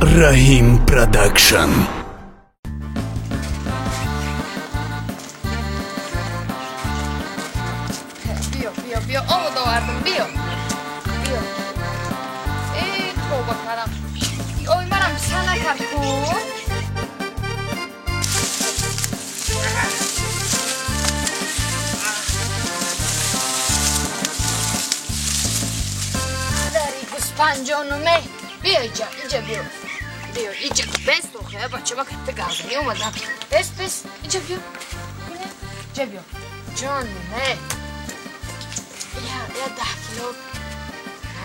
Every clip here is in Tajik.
Раҳим Продакшн. Биё, биё, биё, об овардам, биё. Биё. Эй, тавба кардам. Ой, манам писа накард ку. Дари гӯспанҷонуме. Биё иҷа, иҷа биё. Биё, иҷа. Бес охе, бача ма катта гарданӣ омадам. Бес, бес, иҷа биё. Иҷа биё. Ҷонуме. Я 10 кило,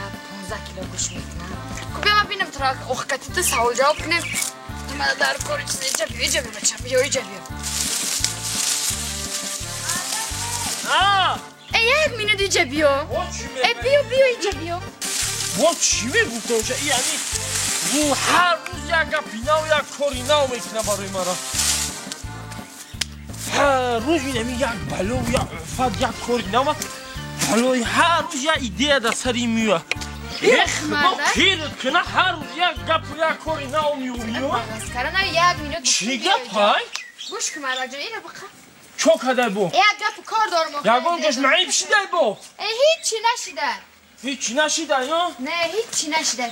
я 15 кило гӯш мекунам. Ку биё ман бинам туро ох кати ту савол ҷавоб кунем. Ту мана дар кори чиз иҷа биё, иҷа биё бача, биё иҷа биё. Э, як минут иҷа биё. Э, биё, биё иҷа биё. Мо чӣ мегуфтам ша? Яъне ҳар рӯз як гапи нав, як кори нав мекунад барои мара. Ҳар рӯз инами як бало, як офат, як кори нав. Балои ҳар рӯз як идея дар сари меояд. Худо пират кунад, ҳар рӯз як гапу як кори нав меояд. Як минут. Чӣ гап ҳай? Гӯш кун мардакҷон, ина биқа. Чо кадай бо? Як гапу кор дорам. Ягон гош маиб шидай бо? Э, ҳичи нашида. Ҳичи нашида, ё? Не, ҳичи нашида.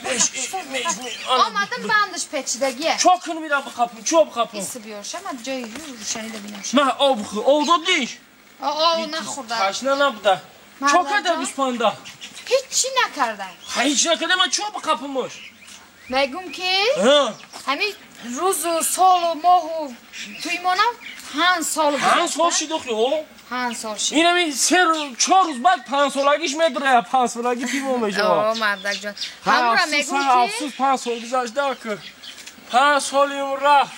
Омадам бандаш печидагия. Чо кунам ира биқапум? Чо биқапум? Иси биёрша, ман ҷои рӯшанида бинам. Ман об хӯр. Об додиш? Об нахӯрда. Ташна набуда. Чо карда гӯспанда? Ҳичи накарда. Ҳеч накарда, ман чо биқапумош? Мегум ки ҳамин рӯзу солу моҳу туи монам панҷ сол. Панҷ сол шид охи, о? Панҷ сол шид. Инами 3-4 рӯз баъд панҷсолагиш медурая, панҷсолаги пиво мешавад. О, мардакҷон. Ҳамура мегум ки афсӯс, 5 сол гузашта ки. 5 солим рафт.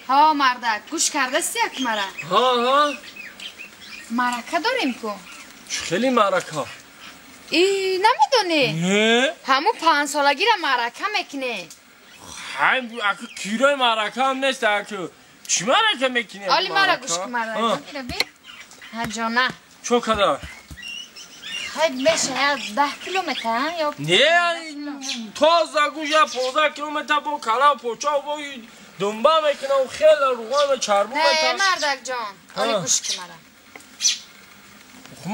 Ҳо, мардак, гӯш кардасти як мара? Ҳа, ҳа. Марака дорем ку? Чӣ хеле марака? И намедонӣ? Не. Ҳамун панҷсолагира марака мекунӣ. Ҳай, аку кирои марака ҳам нест, аку. Чӣ марака мекунӣ? Оли мара гӯш кун, мардакҷон. Ира би. Ҳа, ҷона. Чо када? Хай, меша, я 10 километр, ё? Не, тоза гӯш, я 15 километр бо кала поча бо думба мекунам, хеле руған чарбу Не, мардакҷон. Оли гӯш кун мара.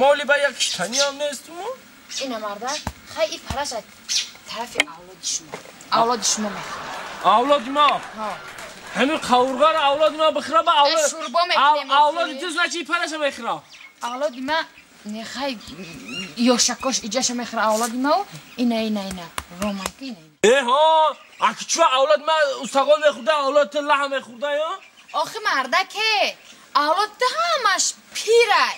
Моли ба як киштани ҳам нестмо? Ина мардак, хай и параш аз тарафи авлоди шумо. Авлоди шумо мехӯрад. Авлоди ма? Ҳа. Ҳамин қавурғаро авлоди ма бихӯра ба авлод. Шӯрбо мекунем. Авлоди ту значи и параша мехӯра? Авлоди ма не хай ёшакош иҷаша мехӯра авлоди ма ина ина ина. Ромайка ина ина. Э ҳа, аки чӯ авлоди ма устағол мехӯрда, авлоди ту лаҳм мехӯрда ё? Охи мардаке, авлоди ту ҳамаш пирай.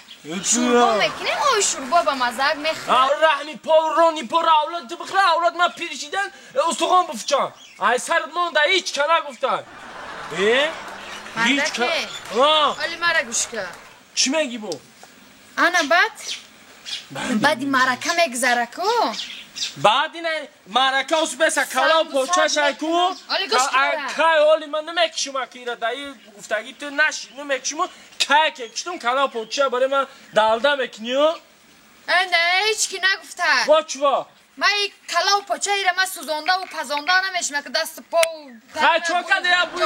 Шӯрбо мекунем, ой шӯрбо ба маззак мехӯрем. Раҳми пор, рони пор авлод ту бихӯра, авлод ма пир шидан устухон бифчан. Ай сарат монда ҳеч ка нагуфтан. Э? Ҳеч ка. Оли мара гӯш кун. Чӣ мегӣ бо? Ана баъд баъди марака мегузара ку? Баъд ина марака усбеса калав почашай ку? Оли гӯш кун. Кай оли ман намекишум аки ира даи гуфтагӣ ту наши намекишуму кай ке киштум калав поча барои ман далда мекунӣ? Э, не, ҳеч ки нагуфта. Во чува? Ман и калав поча ира ман сӯзондаву пазонда намешум, ки дасту по Хай чо када я буй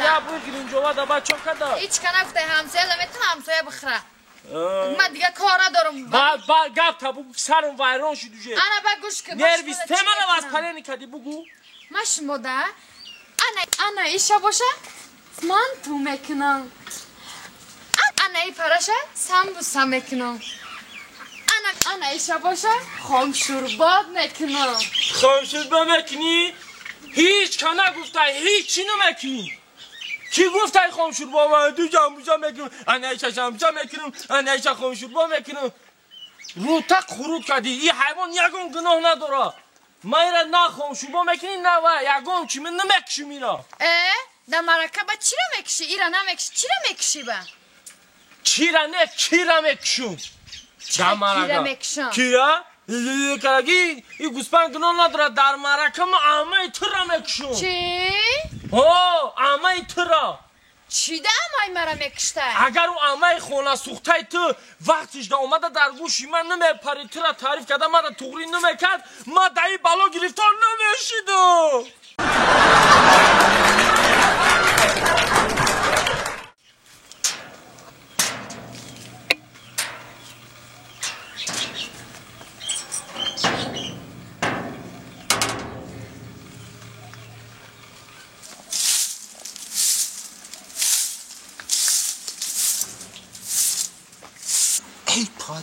я буй гиринҷова да ба чо када? Ҳеч ка нагуфта, ҳамсоя наметавона ҳамсоя бихӯра. Ман дига кор надорам. Ба гап та бугу сарам вайрон шуд уже. Ана ба гӯш кун. Нервис темара васпалени кади бугу. Ман шумо да ана ана иша боша ман ту мекунам. Ана и параша самбуса мекунам. Ана ана иша боша хомшӯрбод мекунам. Хомшӯрбо мекунӣ? Ҳеч ка нагуфта, ҳеч чӣ намекунӣ. Кӣ гуфтай хомшӯрбо ман ду ҷамбуҷа мекунам, ана иша ҷамбуҷа мекунам, ана иша хомшӯрбо мекунам. Рӯта хурут кардӣ. И ҳайвон ягон гуноҳ надора. Ман ира на хомшӯрбо мекунӣ, на ва ягон чӣ ман намекушам ира. Э, дар марака ба чира мекушӣ? Ира намекушӣ, чира мекушӣ ба? Чира не, кира мекушум. Дар марака. Кира? Караги, и гӯспанд гуноҳ надорад. Дар марака ман амаи тура мекушум. Чӣ? Ҳо, амаи тура. Чӣ да амаи мара мекуштай? Агар ӯ амаи хонасӯхтаи ту вақтиш да омада дар гӯши ман намепарид, тура таъриф карда мара туғрӣ намекард, ман дар ин бало гирифтор намешидам.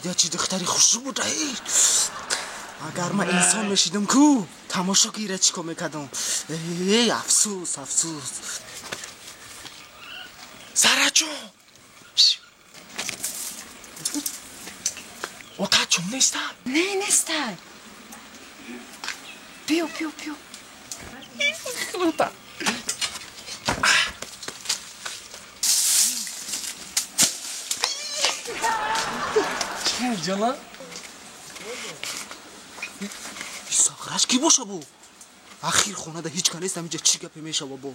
Надя чӣ духтари хушрӯ буда. Агар ман инсон мешидам ку, тамошо ки ира чӣ кор мекардам. Эй, афсӯс, афсӯс. Зараҷон! Отачон нестад? Не, нестад. Биё, биё, биё. Круто. Чӣ ҷона? Сағраш кӣ боша бо? Ахир хонада ҳеҷ ка нест, ҳаминҷа чӣ гапе мешава бо?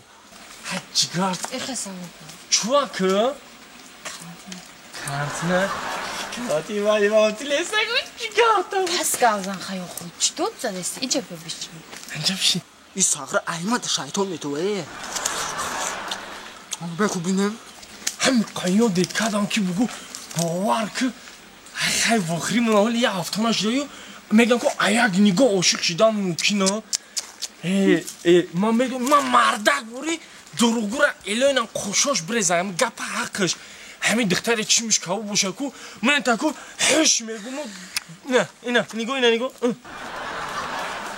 Ҳа, ҷигарт. Эхесам. Чувак? Карантина. Кати вай ва телеса ҷигарта. Пас гавзан хаё худ. Чӣ дод задести? Иҷа биё бишин. Инҷа бишин. И сағра аймада шайтон метова. Беку бинем. Ҳамин қайё дед кардам ки бугу бовар ки хай вохри ман ҳоли як ҳафта нашудаю мегӯям ку аяк нигоҳ ошиқ шидан мумкина. Ман мегӯям ман мардак бури дурӯғгӯра элоинам қошош бирезам гапа ҳаққаш. Ҳамин духтаре чӣ мушкаву боша ку ман таку ҳеш мегӯму ина ина нигоҳ ина нигоҳ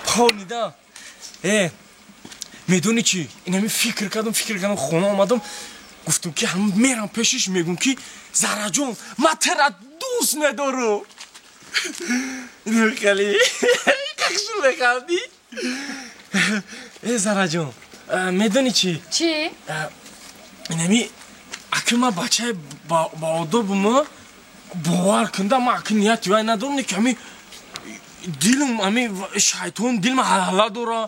понида. Медонӣ чӣ? Инами фикр кардам хона омадам гуфтам ки ҳам мерам пешиш мегӯм ки Зараҷон ман тара дӯст медорам. Хеле қахшу механдӣ. Зараҷон медонӣ чӣ? Чӣ? Инами аки ман бачаи баодобума бовар кунда ман аки нияти вай надорам ки ҳами дилам ҳами шайтон дилма ҳалҳала дора.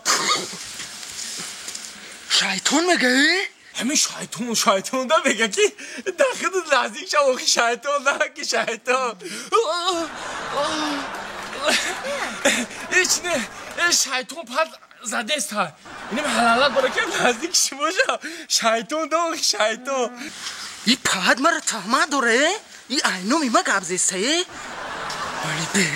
Шайтон мегаӣ? ҳамин шайтон да мега ки дар худат наздик шав охи шайтон да ки шайтон. Ҳеч не, шайтон пад задест ҳа. Инам ҳалалат бора ки наздик шумо шав. Шайтон да охи шайтон. И пад мара таҳмат доре? И айноми ма гап зестае? Вале бе.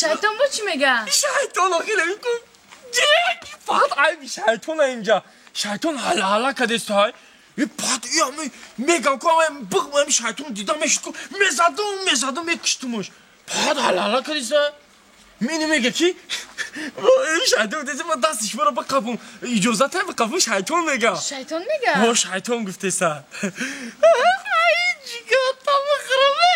Шайтон бо чӣ мега? Шайтон охи намекун. Фақат айби шайтон инҷа. Шайтон ҳалҳала кадест ҳай. Пад мегам ку ами шайтон дида мешуд ку мезадум мекуштумуш. Пад ҳалҳала кадест ҳай. Мени мега ки шайтон гуфтеса ма дасти шуморо бақапум. Иҷозат ҳай бақапум шайтон мега. Шайтон мега? О, шайтон гуфтеса. Ай ҷигатам хӯраме.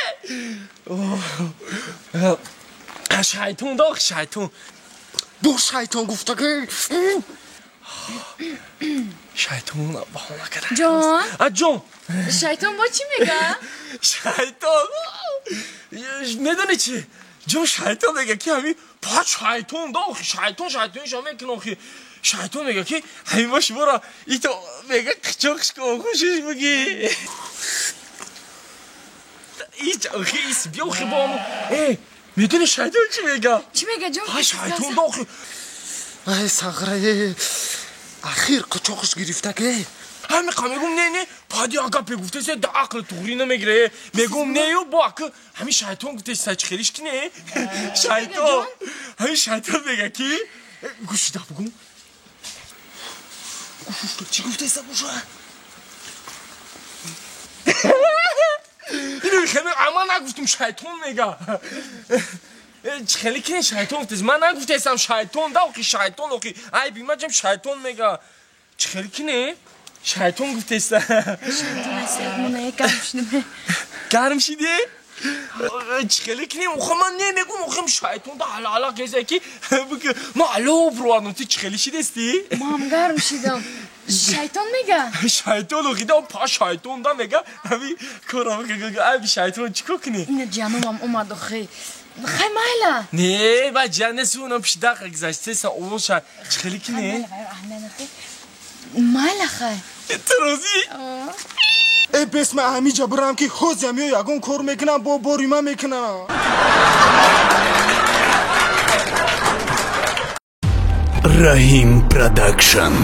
Шайтон да шайтон. Бо шайтон гуфтагӣ. Шайтон баҳона карда. Ҷон? А ҷон. Шайтон бо чӣ мега? Шайтон. Медонӣ чӣ? Ҷон шайтон мега ки ҳамин пад шайтон да охи шайтон шайтонша мекунад охи. Шайтон мега ки ҳамин ма шуморо ито мега қичоқш ку хушиш бугӣ. Ич охи ис биё охи бо медонӣ шайтон чӣ мега? Чӣ мега ҷон? Ҳа шайтон да охи. Ай сағрае, ахир қичоқш гирифтаке. Ҳамин қа мегӯм не не пади агапе гуфтеса да ақли туғрӣ намегире. Мегӯм нею бо аки ҳамин шайтон гуфтеса чӣ хелиш ки не? Шайтон. Ҳамин шайтон мега ки гӯшида бугӯм. Чӣ гуфтеса боша? Ино хеле ама нагуфтум шайтон мега. Хеле ки шайтон гуфтес. Ман нагуфтесам шайтон да охи шайтон охи. Айби ма ҷам шайтон мега. Чӣ хеле ки не? Шайтон гуфтеса. Шайтон асад мона гарм шидем. Гарм шиди? Чӣ хеле ки не? Охо ман намегум охим шайтон да ҳалҳала кеса ки ма ало бировардам. Ту чӣ хеле шидести? Мам гарм шидам. Шайтон мега? Шайтон охи да па шайтон да мега. Ҳами кора айби шайтон чӣ кор кунӣ? Ина ҷанобам омад охи. Хай майла. Не, ба ҷанеси унам пишдақа гузаштеса овоша. Чӣ хеле ки не? Майла хай. Ту розӣ? Э бес ман ҳамиҷа бирам ки ҳозиам ё ягон кор мекунам бо борима мекунам. Раҳим Продакшн.